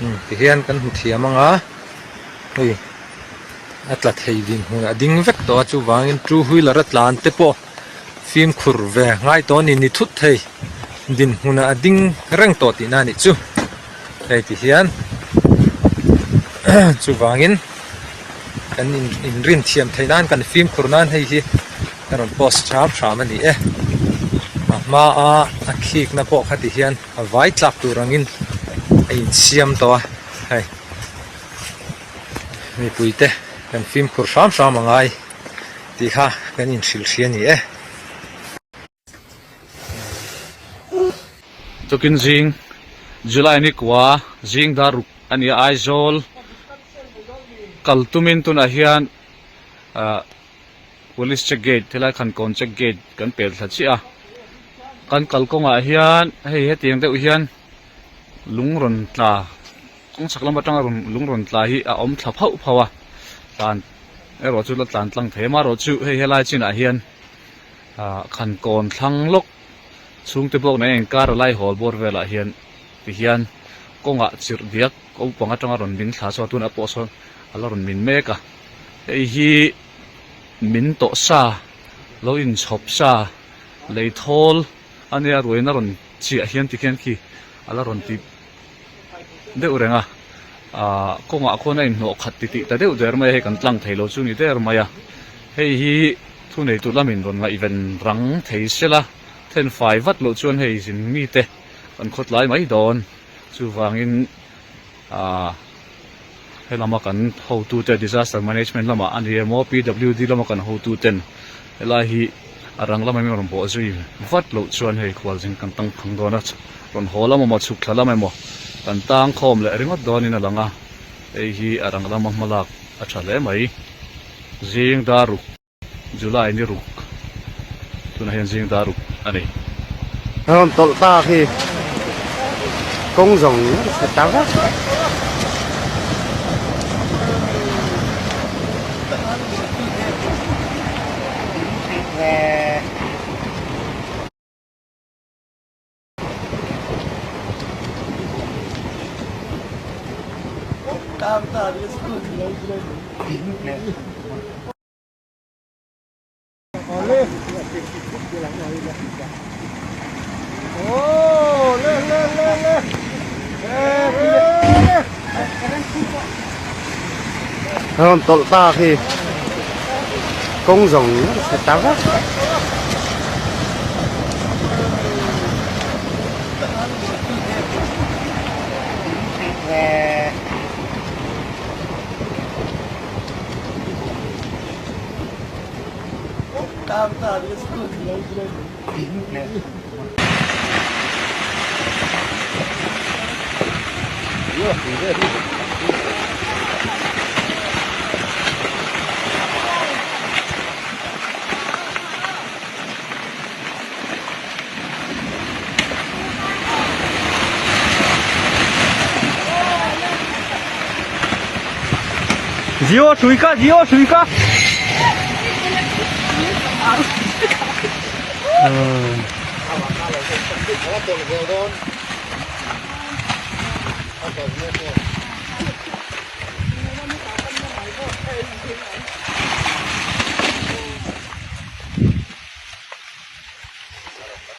Umm tihian kan hmu thiam ang a hei a tla thei din hmunah a ding vek tawh a chuvangin two wheeler a tlan te pawh fimkhur ve ngai tawh a ni ni thut thei dinhmunah a ding reng tawh tihna a nih chu hei tihian chuvangin kan in inrin thiam theih nan kan fimkhur nan hei hi ka rawn post hram hram a ni e a hmaa a khikna pawh kha tihian. A vai tlak tur angin a insiam tawh a hei mipui te kan fimkhur hram hram a ngai tih kha kan inhrilh hria a ni e. Tukin zing July ni kua zing dar ruk a ni a Aizawl kal tumin tunah hian ah Police check gate helai khan kawn check gate kan pel thla chiah a kan kalkawngah hian hei hetiang deuh hian lung rawn tla kawng chhak lam atanga rawn lung rawn tla hi a awm thla phauh phauh a tlan erawh chu la tlan tlang thei a amaherawhchu hei helai chinah hian ah khan kawn thlang lawk chhungte bawk nen a inkar a lai hawl bawr velah hian tihian kawngah chirh diak naupang atanga rawn ding thla chuan tunah pawh sawn a la rawn min mek a hei hi. Min tawh sa, lo inchhawp sa, lei thawl a nia ruain a rawn chiah hian tikhian khi a la rawn ti deuh reng a, aah kawngah khawn a inhnawh khat titih ta deuh der mai a, hei kan tlang thei lo chu ni der mai a, hei hi thuneitu lamin rawn ngaihven rang thei sela thenfai vat loh chuan hei zin mite kan khawtlai mai dawn chuvangin aah. Helama kan hotute disaster management lamah a ni emaw PWD lama kan hotuten helai hi a rang lama min rawn bawh zui vat loh chuan hei khualzin kan tang phang dawn a rawn haw lam emaw chhuk thla lam emaw kan tang khawm leh ringawt dawnin a lang a hei hi a rang lama hmalak a tha hle mai zing dar ruk. July ni ruk tunah hian zing dar ruk a ni. A rawn tawlh ta khi kawng zawng a ta vek. A rawn tawlh ta khi kawng zawng a ta vek. Jio hrui ka Jio hrui ka